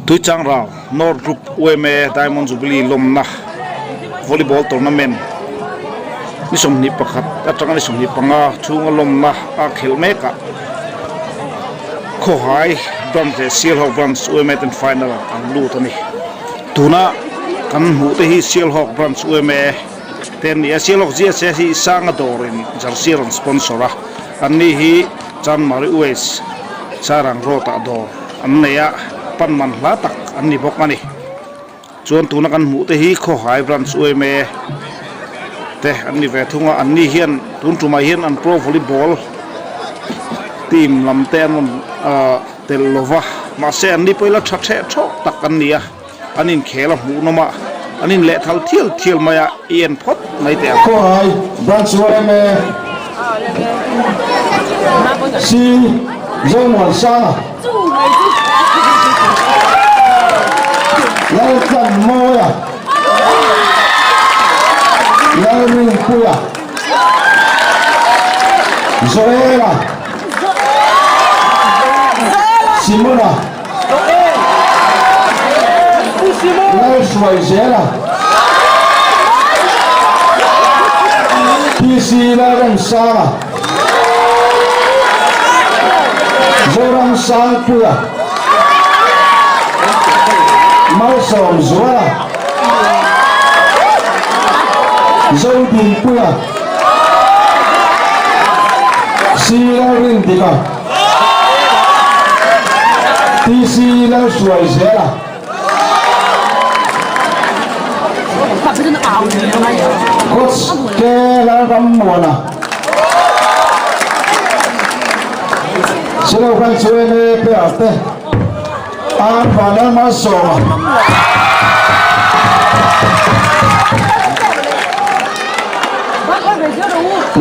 Tuichangrau North Group yma Diamond Jubilee lawmna Volleyball Tournament ni 21 atanga ni 25 chhunga lawmna a khelh mek ah Khawhai Branch leh Sialhawk Branch yma ten final an lut a ni. Tuna kan hmuh te hi Sialhawk Branch yma te an ni a, Sialhawk GSA hi Sanga dawrin jersey a rawn sponsor a, anni hi Chanmari West Sairang Road ah dawr an nei a, pan man hla tak an ni bawk a ni. Chuan tuna kan hmuh te hi Khawhai Branch yma te an ni ve thung a, anni hian tun tumah hian an pro volleyball team lam te an rawn ah telh lo va, mahse anni pawh ila tha theh thawk tak an ni a, an inkhel a hmuh nawm a, an inlehthal thial thial mai a, i en phawt mai teh ang. Khawhai Branch yma C Zomuansanga Laltlanmawia Lalrinpuia Joela Simona Lalhruaizela PC Lalremsanga Zoramsangpuia Malsawmzuala Zodinpuia C Lalrindika TC Lalhruaizela Coach K Lalrammuana Silo khan chuan e player te R Vanlalmalsawma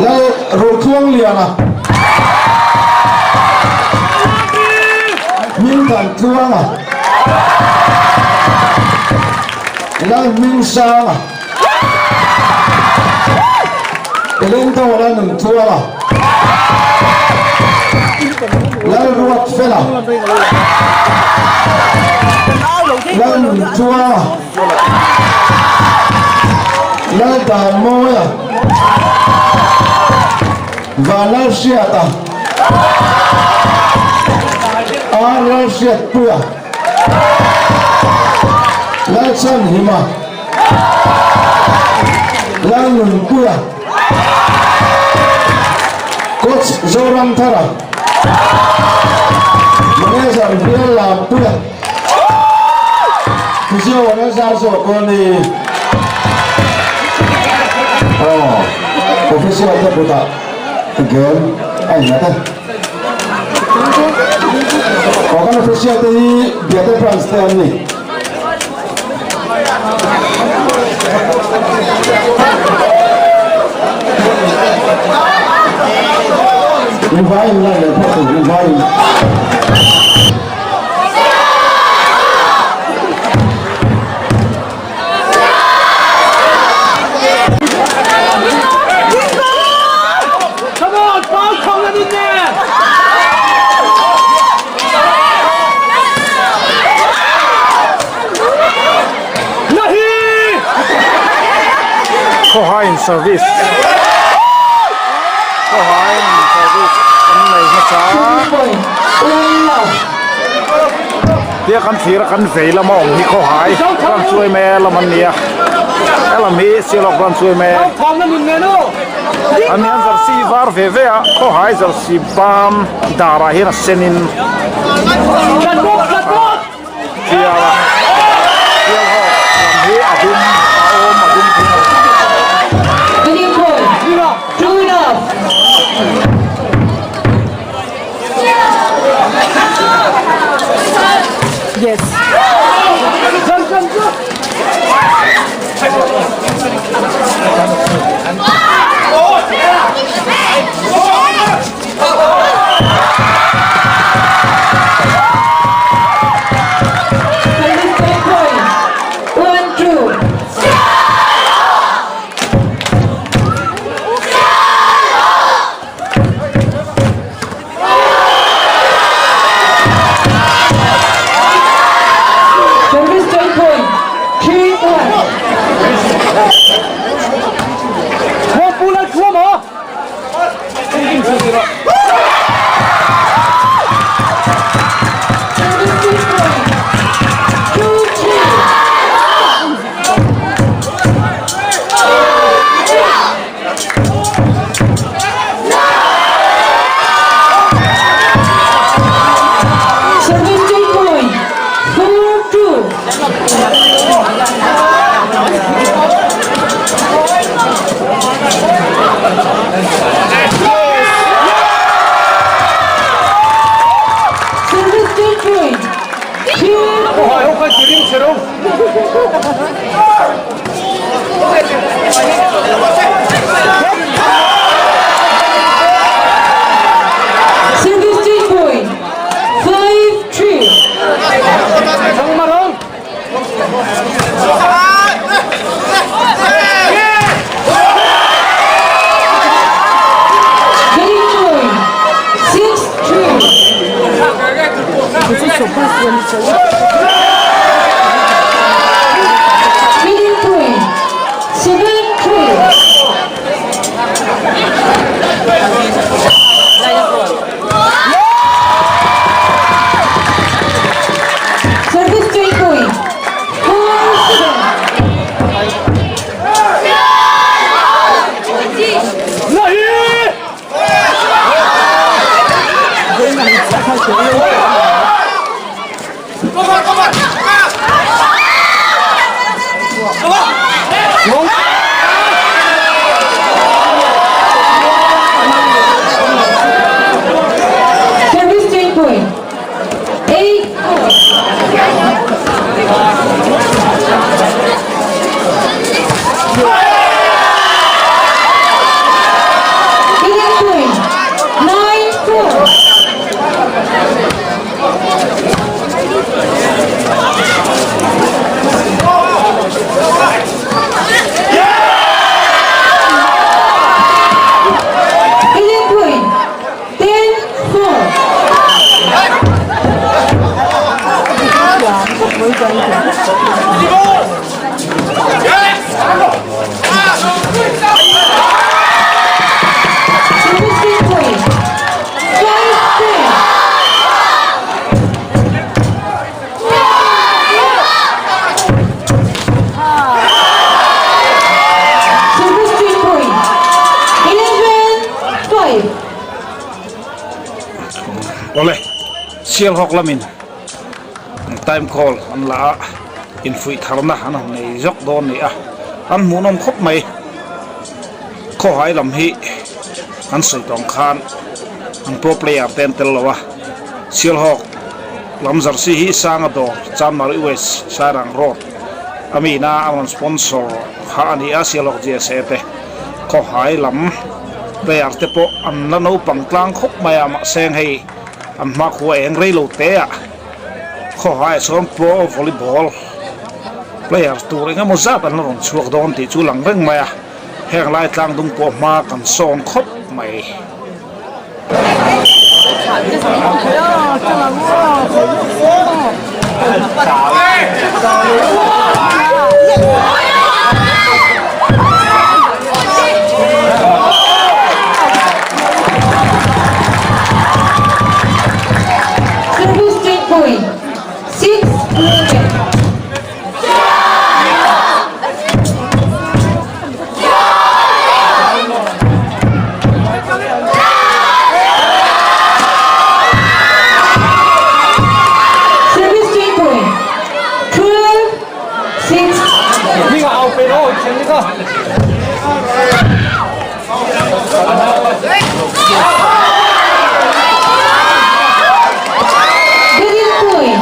Lal Rotluangliana Hmingthantluanga Lalhmingsanga Elengto Lalnuntluanga Lalruatfela Lalnuntluanga Laldanmawia Vanlalhriata R Lalhriatpuia Lalchhanhima Lalnunpuia Coach Zoramthara Manager Biallampuia Physio Lalzarzo Kawlni Aw Official te kutah game a innghat e. Aw kan official te hi Biate Branch te an ni. Invai in lai leh phawt tur invai in. Come on, ball coming in there! Khawhain service Khawhain service an nei hmasa tia kan thlir a kan vei lama awm hi khawhai ram chuai mai a lam an ni a helam hi Sialawk ram chuai mai a an ni an jersey var ve ve a khawhai jersey bam darah hian a senin Tial a tial ho lam hi a dum a awm a dum thung a Service change point. 5-3. Game point. 6-3. Medium point. 7-3. Service change point. 4-7. Service change point. 8-4. Medium point. 9-4. Medium point. 10-4. Service change point. 5-10. Service change point. 11-5. Awle, Sialhawk lamin time call an la a, infuih tharna an han nei zawk dawn ni a, an hmuhnawm khawp mai. Khawhai lam hi an sawi tawng khan an pro player te an tel lo a, Sialhawk lam jersey hi Sanga dawr Chanmari West Sairang Road a mi ina a rawn sponsor kha a ni a, Sialhawk GSA te Khawhai lam player te pawh an la naupang tlang khawp mai a, mahse hei an hmakhua eng rei lo te ah Khawhai chuan pro volleyball player tur eng emaw zat an la rawn chhuak dawn tih chu lang reng mai a, heng lai tlang dung pawh hma kan sawn khawp mai. Service change point. 6-11. Service change point. 12-6. Medium point.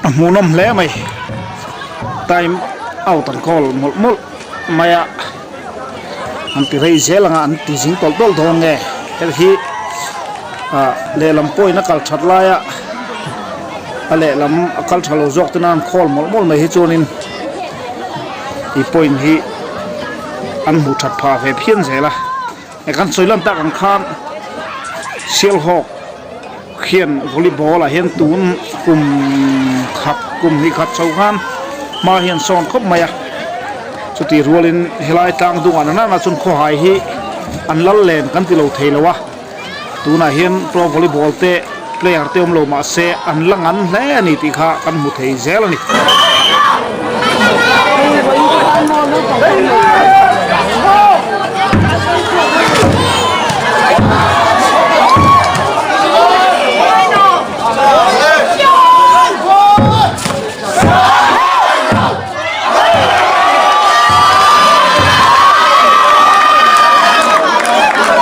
A hmuhnawm hle mai time out an call mawlh mawlh mai a an ti rei zel anga an ti zing tawlh tawlh dawn nge hei hi ah lehlam pawhin a kal that laia a lehlam a kal tha lo zawk te nan call mawlh mawlh mai hi chuanin ih point hi an hmuh that phah ve phian zel a. He kan sawi lan tak ang khan Sialhawk hian volleyball ah hian tun kum khat kum hnih khat chho khan hma hian sawn khawp mai a chutih rualin helai tlang dungah na nana chuan khawhai hi an lal len kan ti lo thei lo a tunah hian pro volleyball te player te awm lo mahse an la ngan hle a ni tih kha kan hmu thei zel a ni.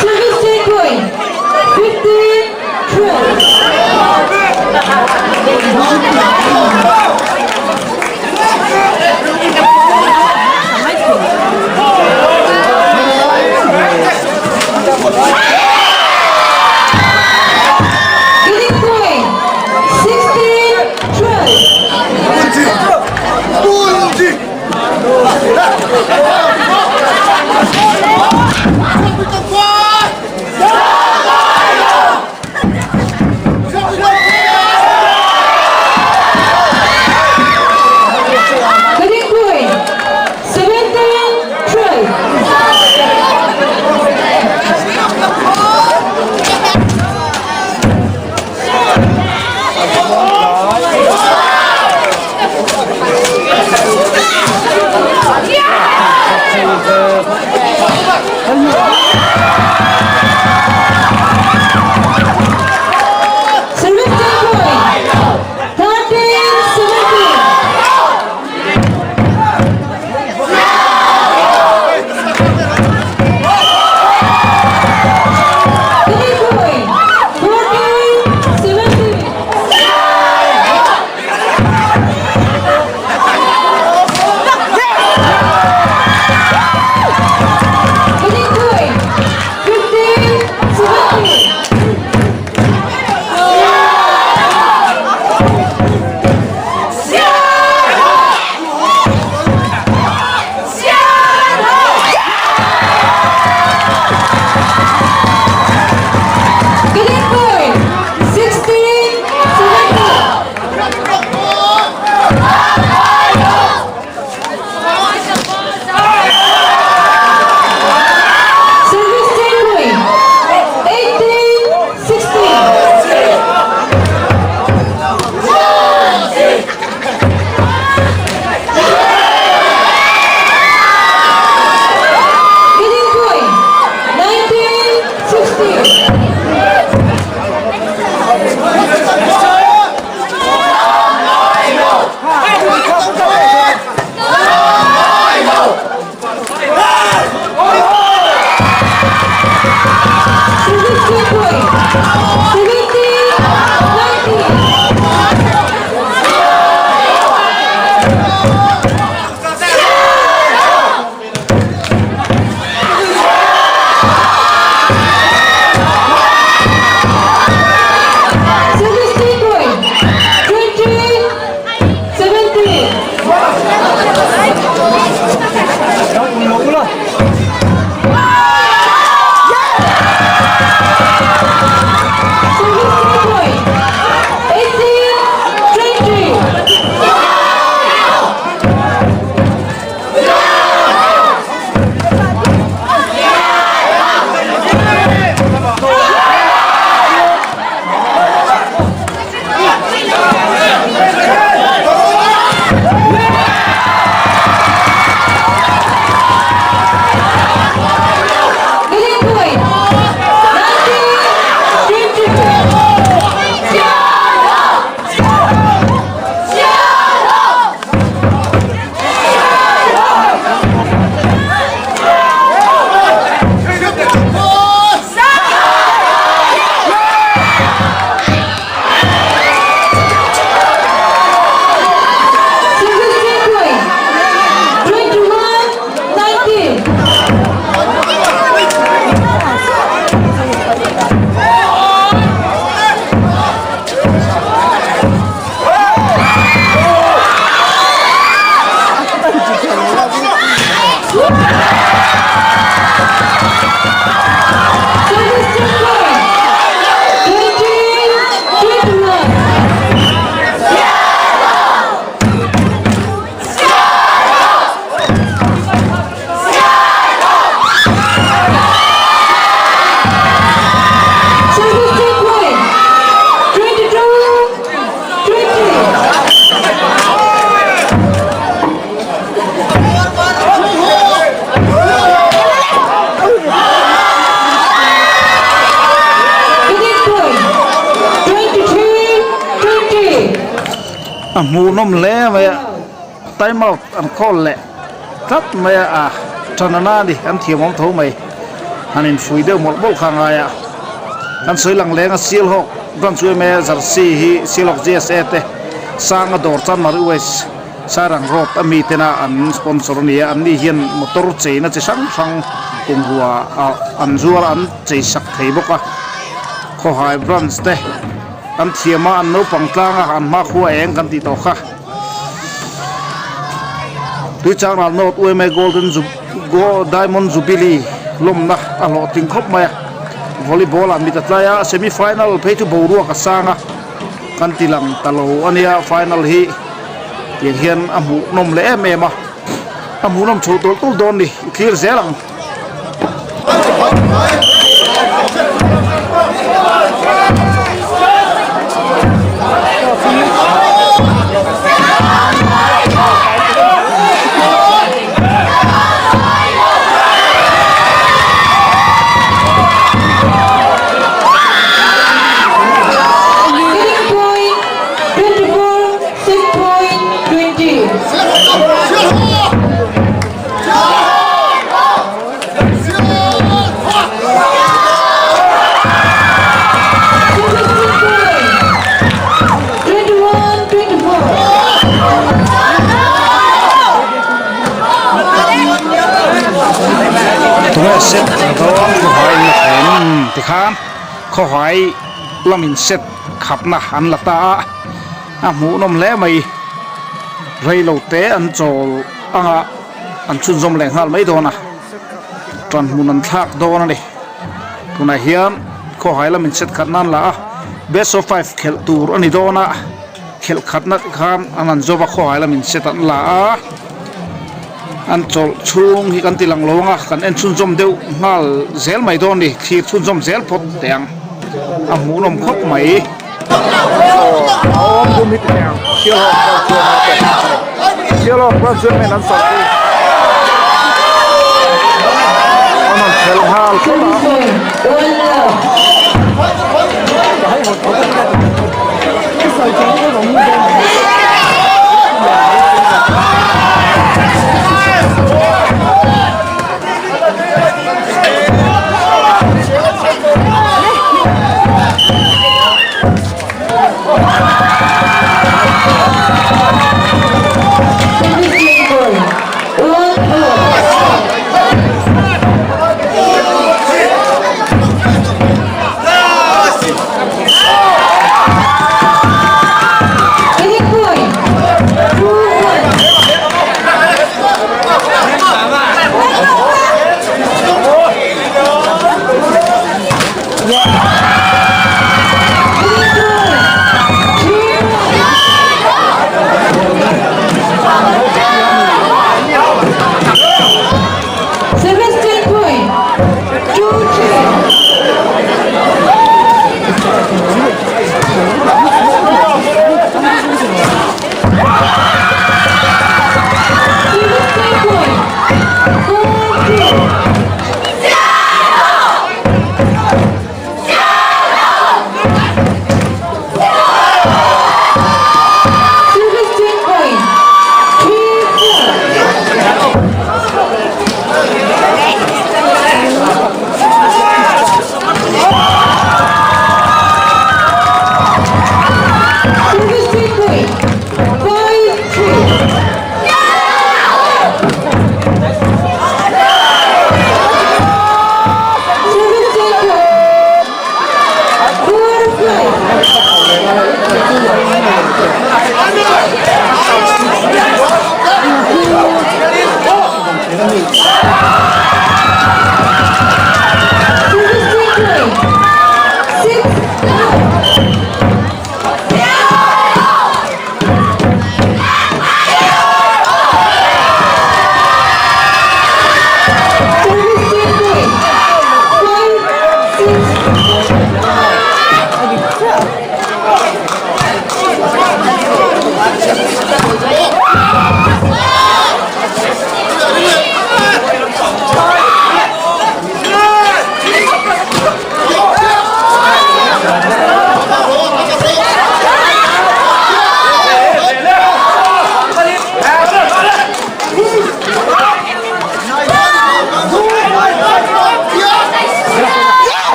Service point. 15 12. Winning point. 16 12. A hmuhnawm hle mai a, time out an call leh tlat mai a, a tana na a ni, an thiamawm tho mai. Han infui deuh mawlh mawlh kha a ngai a, kan sawi lang leng a Sialhawk branch yma jersey hi Sialhawk GSA te Sanga dawr Chanmari West Sairang road a mi tena an sponsor a ni a, an ni hian motor cheina chi hrang hrang bungrua ah an zuar a an chei sak thei bawk a, Khawhai branch te an thiam a an naupang tlang a an hmakhua eng kan tih tawh kha. Tuichang ral North yma Golden Ju Diamond Jubilee lawmna a hlawhtling khawp mai a, Volleyball ah mit a tlai a, semi final phei chu boruak a sang a. Kan ti lang ta lo a nia final hi tiang hian a hmuh nawm leh em em a a hmuh nawm chho tawlh tawlh dawn ni i thlir zel ang. Winning point 24 set point 20. Service point 21 24. Tunge set a dawn khawhai in la thawm tikhan khawhai lamin set khatna an la ta a a hmuhnawm hle mai reilo te an chawl anga an chhunzawm leh nghal mai dawn a tan hmun an thlak dawn a ni tunah hian khawhai lamin set khatna an la a best of five khelh tur a ni dawn a. Khelh khatna te khan an han zawp a khawhai lamin set an la a, an chawlh chhung hi kan ti lang lo ang a, kan en chhunzawm deuh nghal zel mai dawn a ni, thlir chhunzawm zel phawt teh ang, a hmuhnawm khawp mai. Service point 1 Winning point 2 1. Winning point 3 1.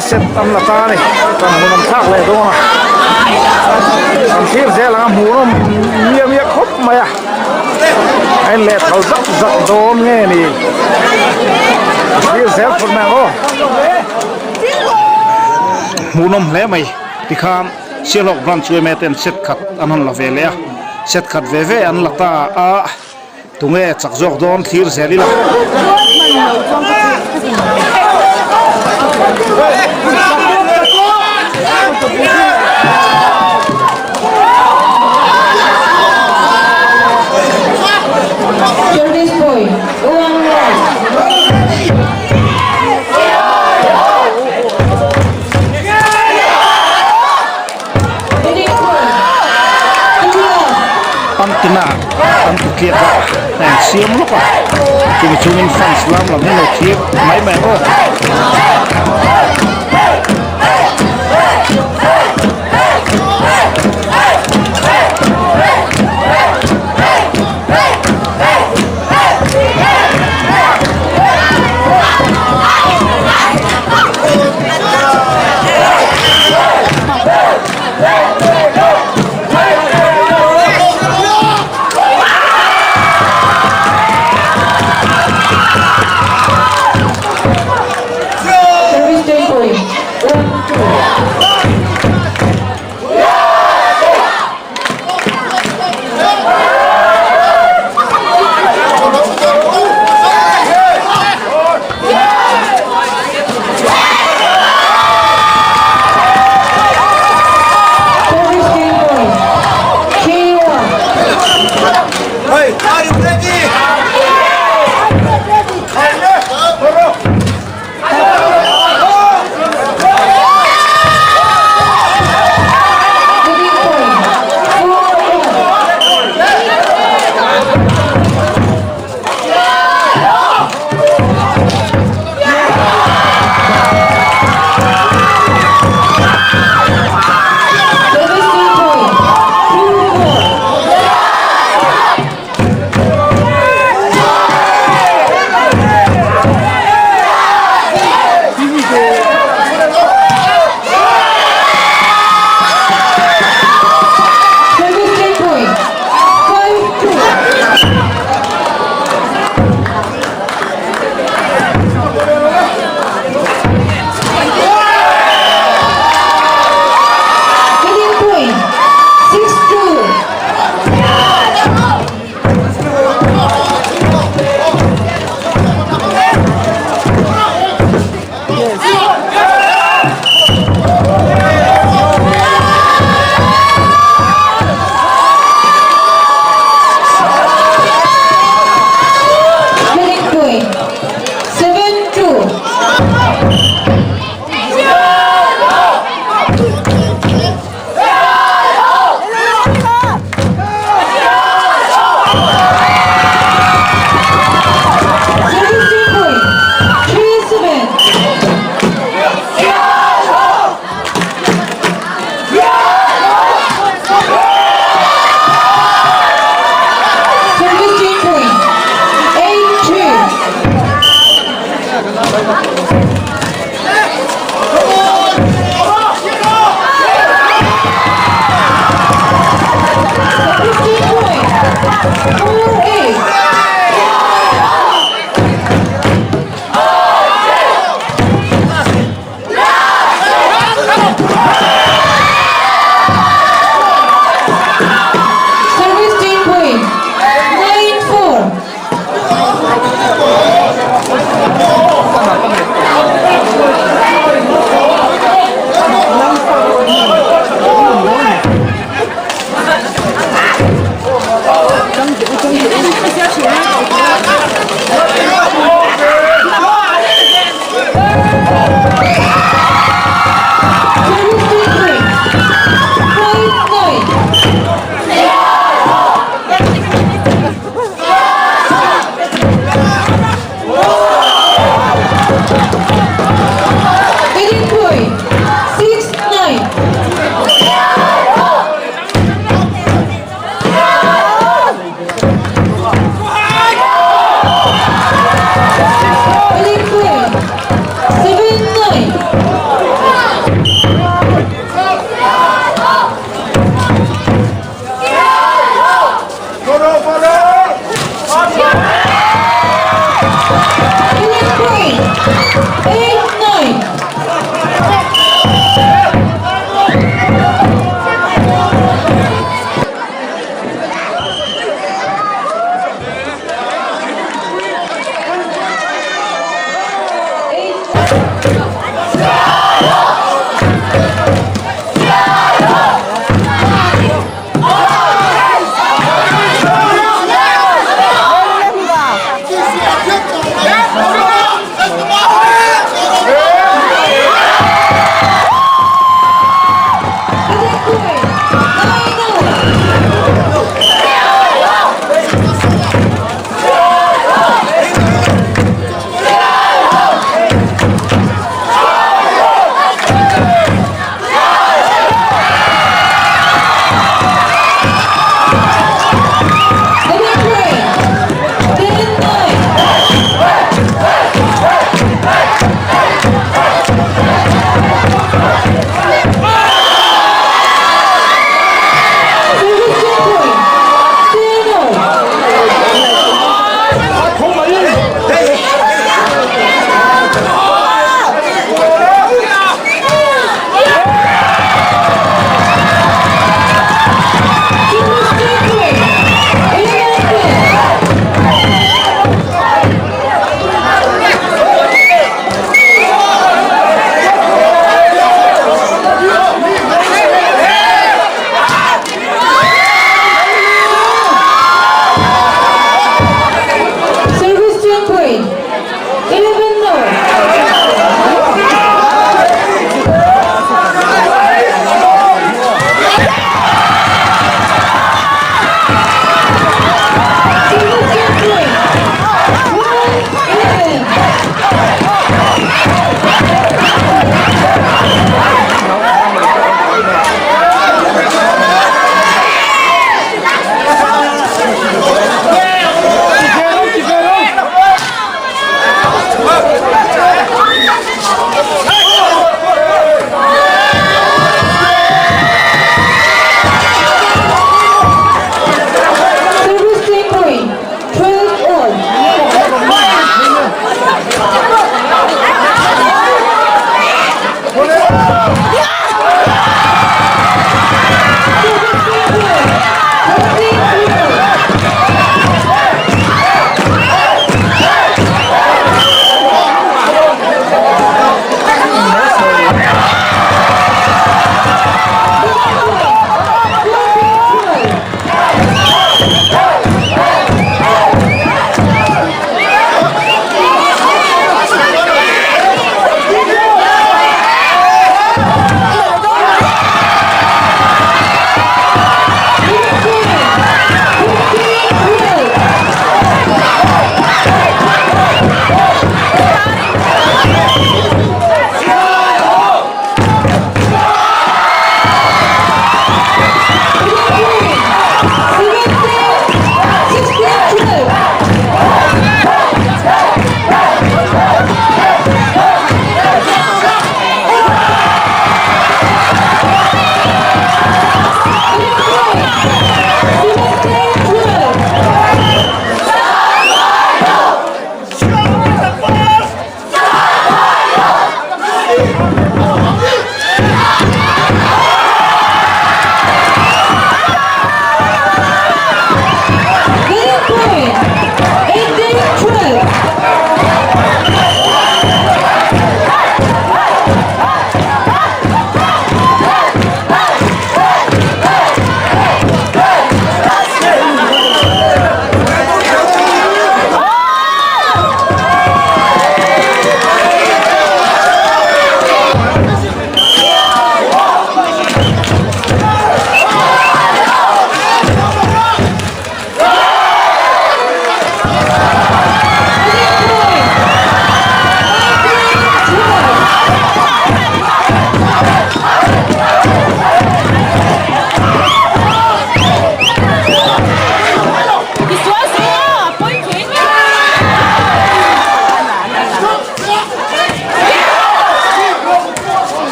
chiah set an la ta a ni kan hun an thlak leh dawn a an thlir zel ang a hmuhnawm miah miah khawp mai a a in leh thal zak zak dawn nge ni thlir zel phawt mai ang aw hmuhnawm hle mai tikhan Sialhawk branch yma ten set khat an han la ve leh a set khat ve ve an la ta a. Tunge chak zawk dawn thlir zel ila. Service point, 1-1. Pantina an ti tliak a a insiam lawk a chumi chungin fans lam lam hi an lo thlir mai mai ang aw.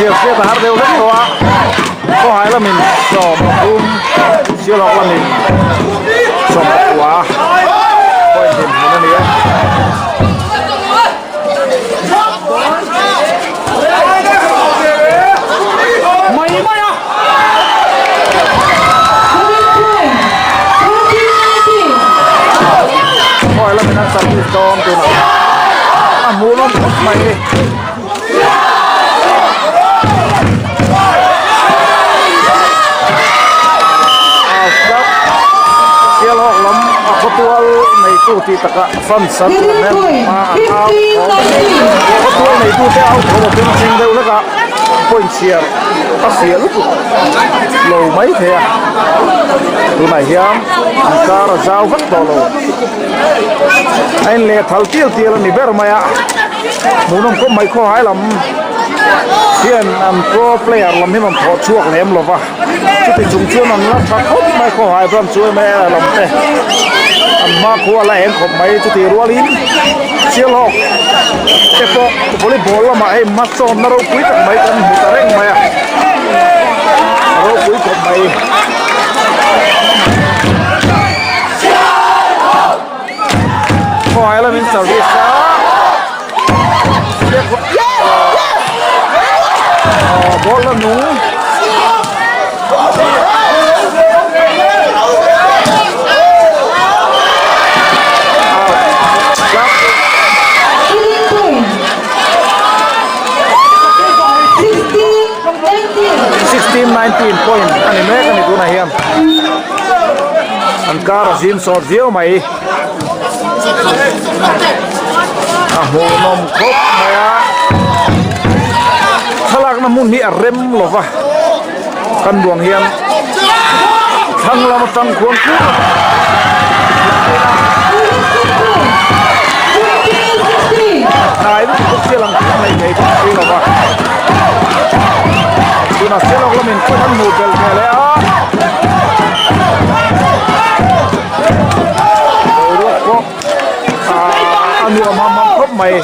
Chhiar hriat a har deuh vek tawh a, khawhai lamin 13 Sialhawk lamin 19 point dinhmun a ni a. Khawi lamin an service dawn tunah a hmuhnawm khawp mai. Sialhawk lam a khawtual neitu tih takah fans an awm em a an au thawm khawtual neitu te au thawm a beng chheng deuh hlek a point chhiar a fiah lutuk lo mai thei a tunah hian an kar a zau vek tawh lo a inlehthal tial tial a ni ber mai a. Hmuhnawm khawp mai khawhai lam hian an pro player lam hi rawn thawh chhuak lem lo va, chuti chung chuan an la tha khawp mai khawhai branch chu ema lam te an hma khu a la eng khawp mai chuti rualin Sialhawk te pawh volleyball lamah hei hmasawnna ropui tak mai kan hmu ta reng mai a, a ropui khawp mai. Khawhai lamin service a ball la nung 16-19 point a ni mek a ni tunah hian an kar a zim sawt viau mai. A hmuhnawm khawp mai a, thlalakna hmun hi a rem lo va, kan duang hian thlang lam atang khuan kur hnai lutuk chiah lang chu nei thei bawk si lo va, tunah Sialawk lamin kawt an hmuh belh ve leh a. Boruak pawh a nuam ham ham khawp mai.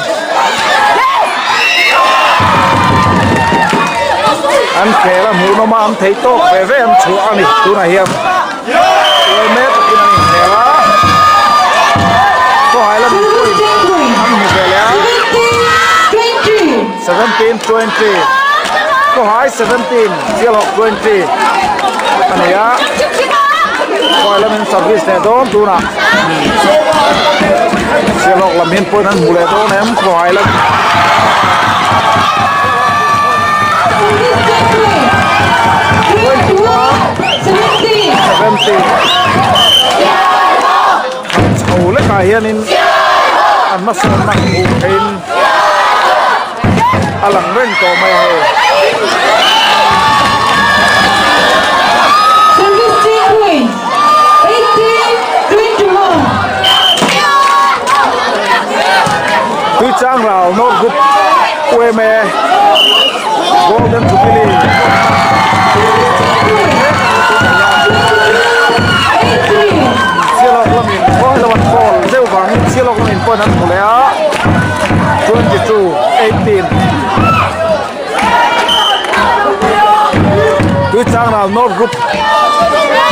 An khel a hmuhnawm a an thei tawk ve ve an chhuah a ni tunah hian uaime takin an inkhel a khawhai lamin pawhin an hmu ve leh a 17-20 khawhai 17 Sialhawk 20 a ni a. Khawi lamin service leh dawn tunah Sialhawk lam hian point an hmu leh dawn em khawhai lam 70 chho lekah hianin an hmasawnna hmuh theihin a lang reng tawh mai a hei. Tuichang ral North Group UMA Golden Jubilee Sialhawk lamin khawi lo an call deuh vangin Sialhawk lamin point an hmu leh a. 22 18 Tuichangnal North Group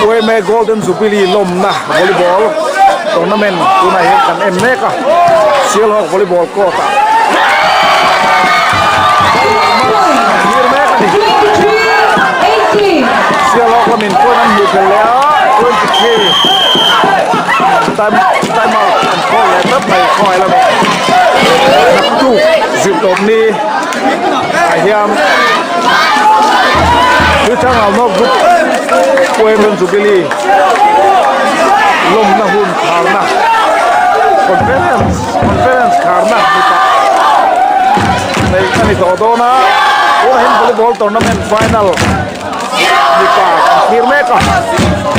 UMA Golden Jubilee lawmna volleyball tournament tunah hian kan en mek a Sialhawk volleyball court ah thlir mek a ni Sialhawk lamin point an hmuh belh leh a 23 time time out an call leh tlat mai khawngaih lamah naktuk zirtawp ni ah hian Tuichangau North Group Puemrawn Jubilee lawmna hun kharna conference conference kharna mipa neih a ni tawh dawn a tunah hian volleyball tournament final mipa kan thlir mek a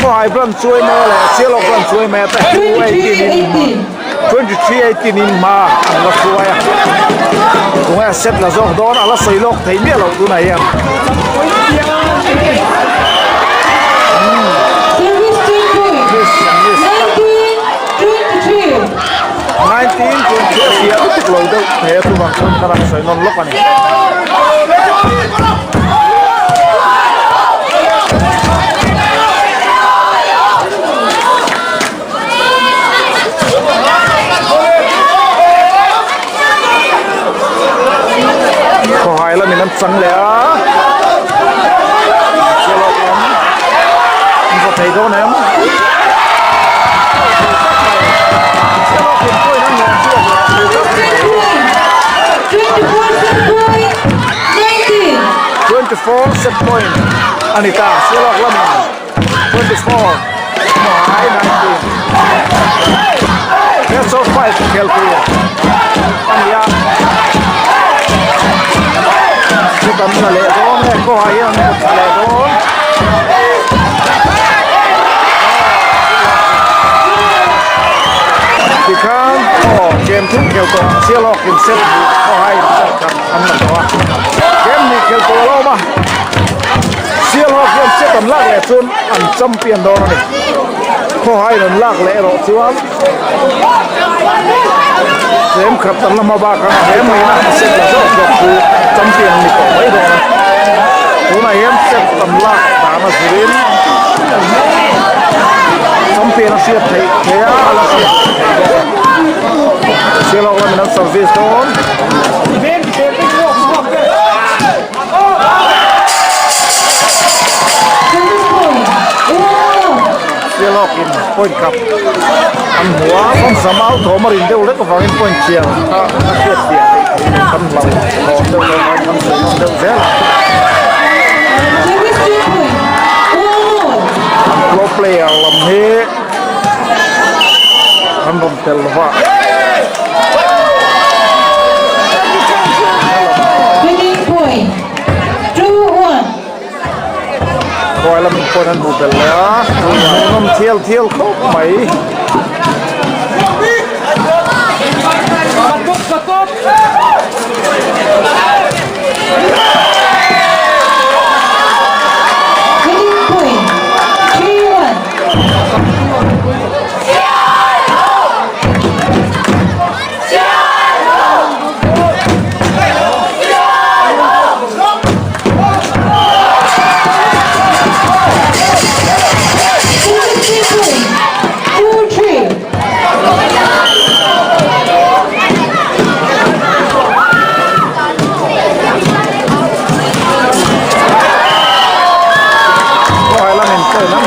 khawhai branch chu emaw leh Sialhawk branch chu emaw te 218 in 23 18 in hma an la hruai a tunge set la zawk dawn a la sawi lawk thei miah loh tunah hian. 19 23 a fiah lutuk lo deuh he chuvang chuan ka rawn sawi nawn lawk a ni. an chang leh a. Sialhawk lam an vaw thei dawn em? Sialhawk in point an lawm chhuak leh thei tlat mai. 24 set point a ni ta Sialhawk lamin 24 hmai 19 best of 5 khel tur a ni a chutam la leh dawn nge kawngah hian an kut leh dawn. Tikhan aw game thum khel tawh ang Sialhawk in set hnih khawhai in set khat an la tawh a game hnih khel tur a lo awm a Sialhawk hian set an lak leh chuan an champion dawn a ni khawhai in an lak leh erawh chuan tlem khat an la hma bak anga he maina an set la zawk zawk chu champion an ni tawh mai dawn a tunah hian set an lak dan a zirin champion a hriat theih theih a a la hriat theih bawk Sialhawk lamin an service dawn. Sialhawkin point khat an hmu a, Famsam au thawm a rin deuh lek avangin point chiang kha a hriat fiah theih theih loh kan hlau thawn deuh deuh a, kan sawi nawm deuh zel a. An pro player lam hi an rawn tel lo va. Khuai lam in pawn an hmuh belh leh a, hmuhnawm thial thial khawp mai. Khuai lam in pawn an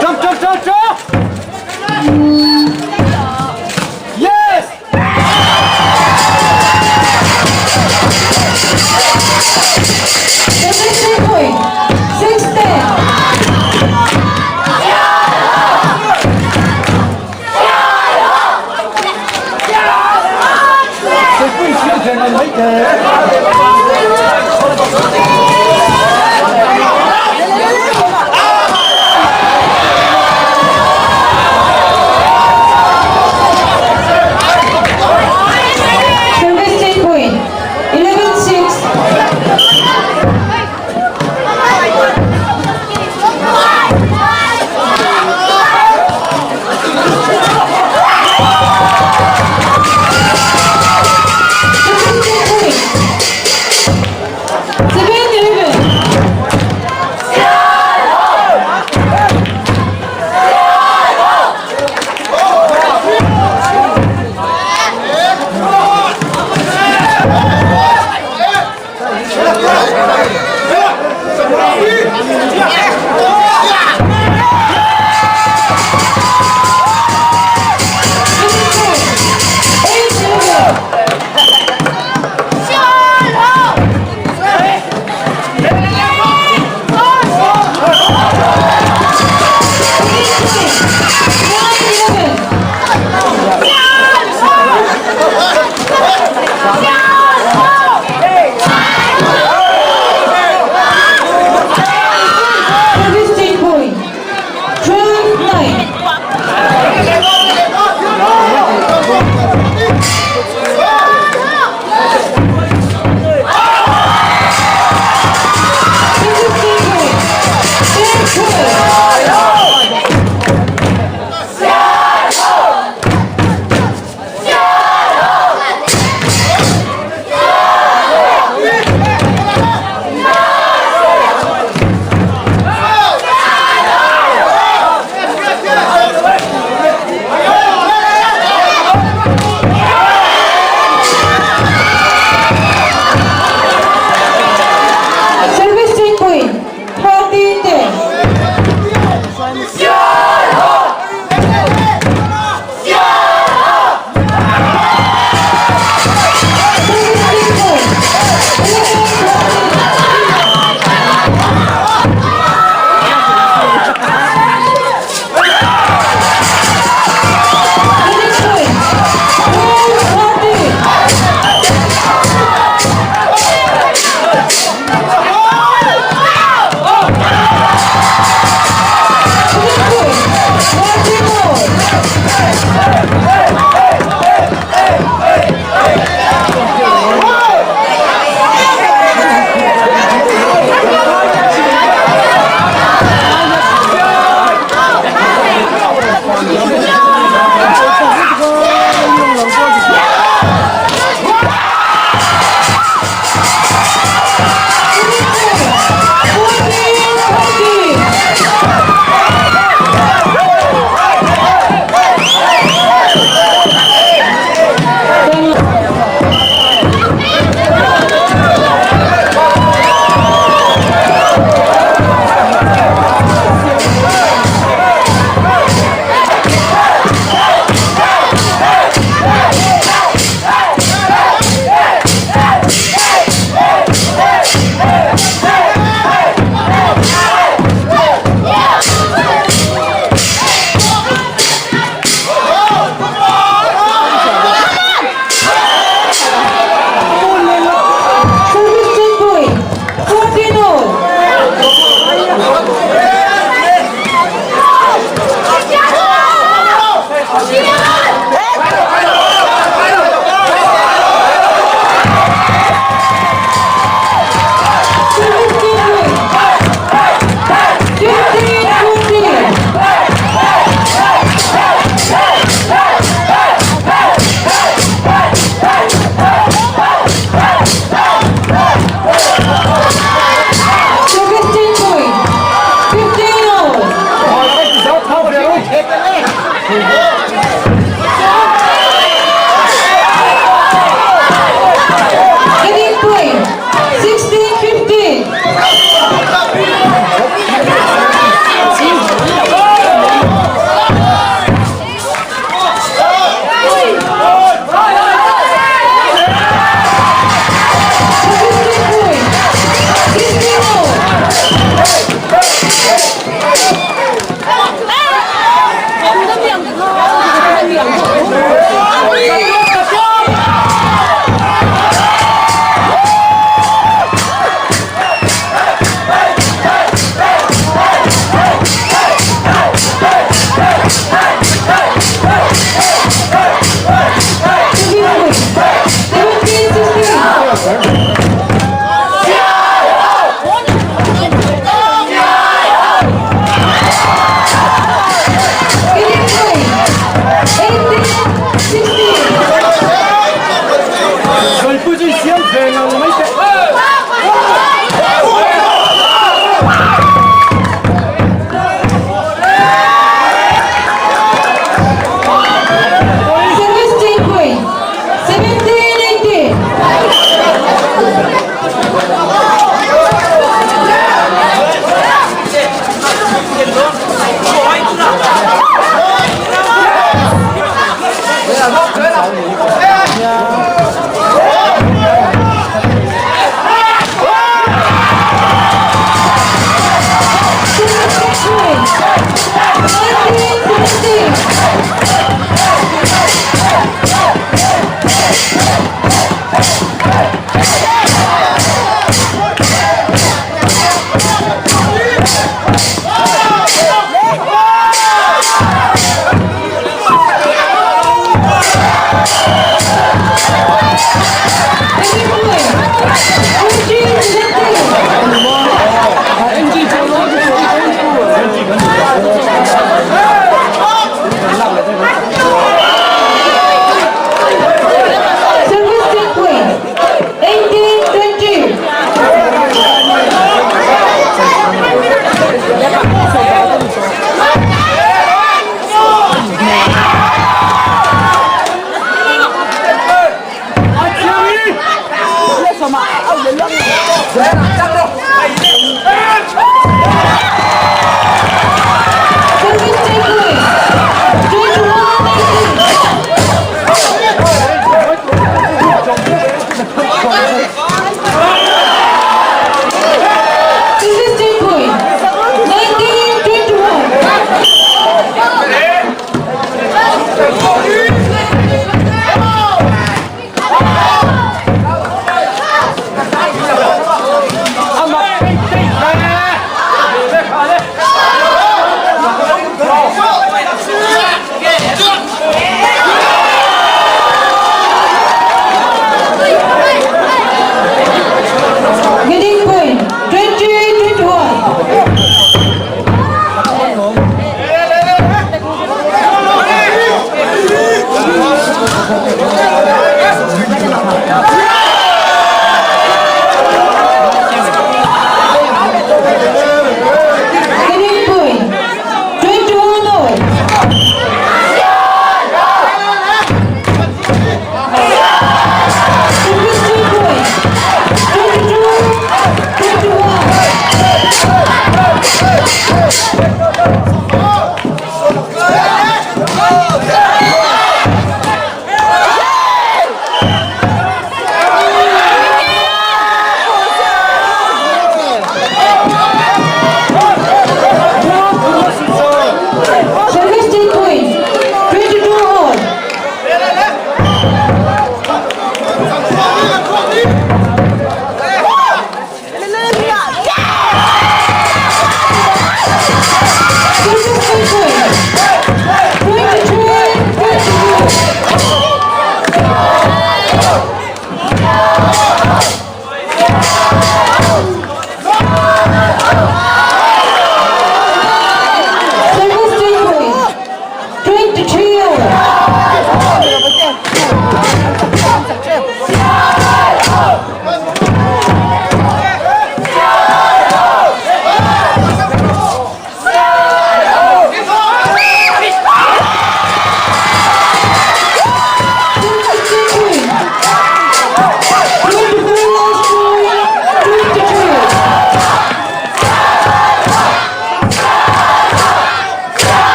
Jump, jump, jump, jump! Yes! Service 3 point. 6-10. Service 3 point. 11-6. Service 3 point. 7-11. Service point. 8-11. Service point. 9-11.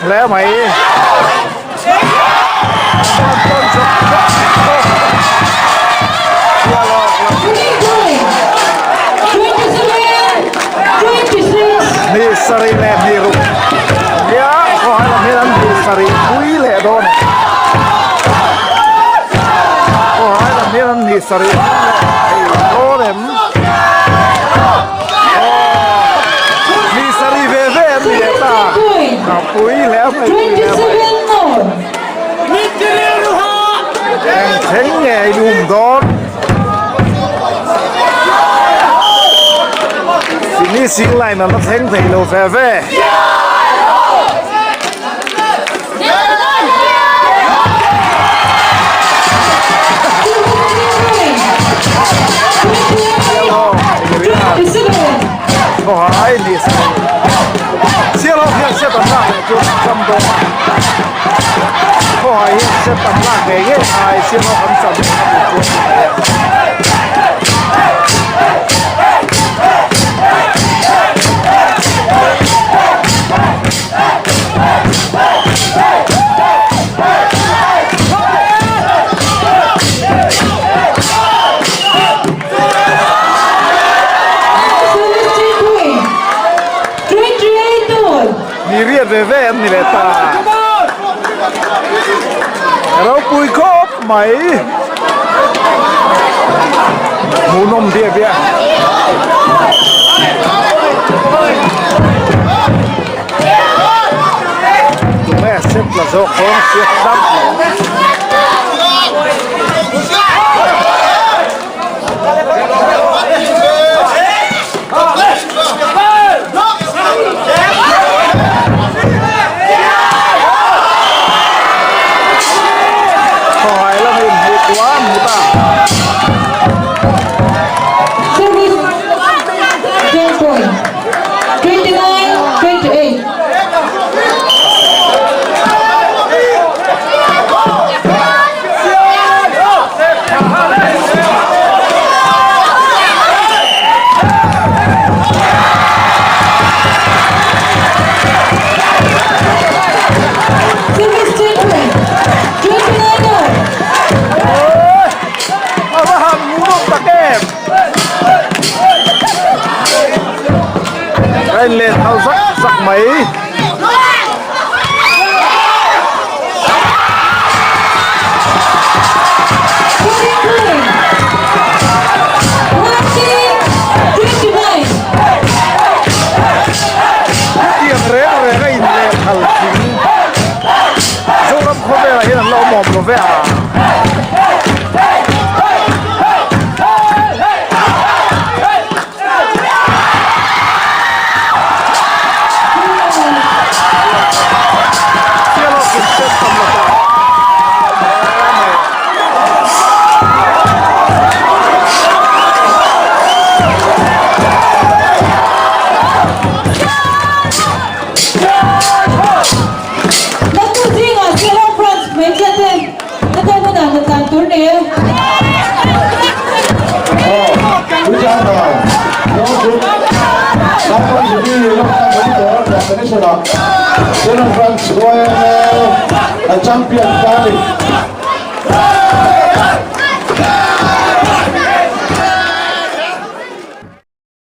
hle mai. Ni sarih leh hnih ruk nia khawhai lam hian an hnih sarih pui leh dawn a khawhai lam hian an hnih sarih pui leh thei dawn em hnih sarih ve ve an ni leh ta a pui hle mai pui hle mai eng thleng nge in um dawn. Finishing line an la thleng thei lo ve ve. Khawhai ni sa Sialhawk hian set an lak leh chuan an cham dawn a Khawhai hian set an lak ngei ngei ai Sialhawk an cham leh a nih chuan a ni a. Ni riat ve ve an ni leh ta. Ropui khawp mai. Hmuhnawm biah biah. Tunge set la zawk dawn hriat dap lo. Khawhai lam in hmuh kuah an hmu ta. Service 10 point. 29 28. A va han ngu nawm tak em! A inleh thau zak zak mai. Hetiang reng reng a inleh thal thing Zoram khawvelah hian an la awm awm lo ve a. Champion ta ni.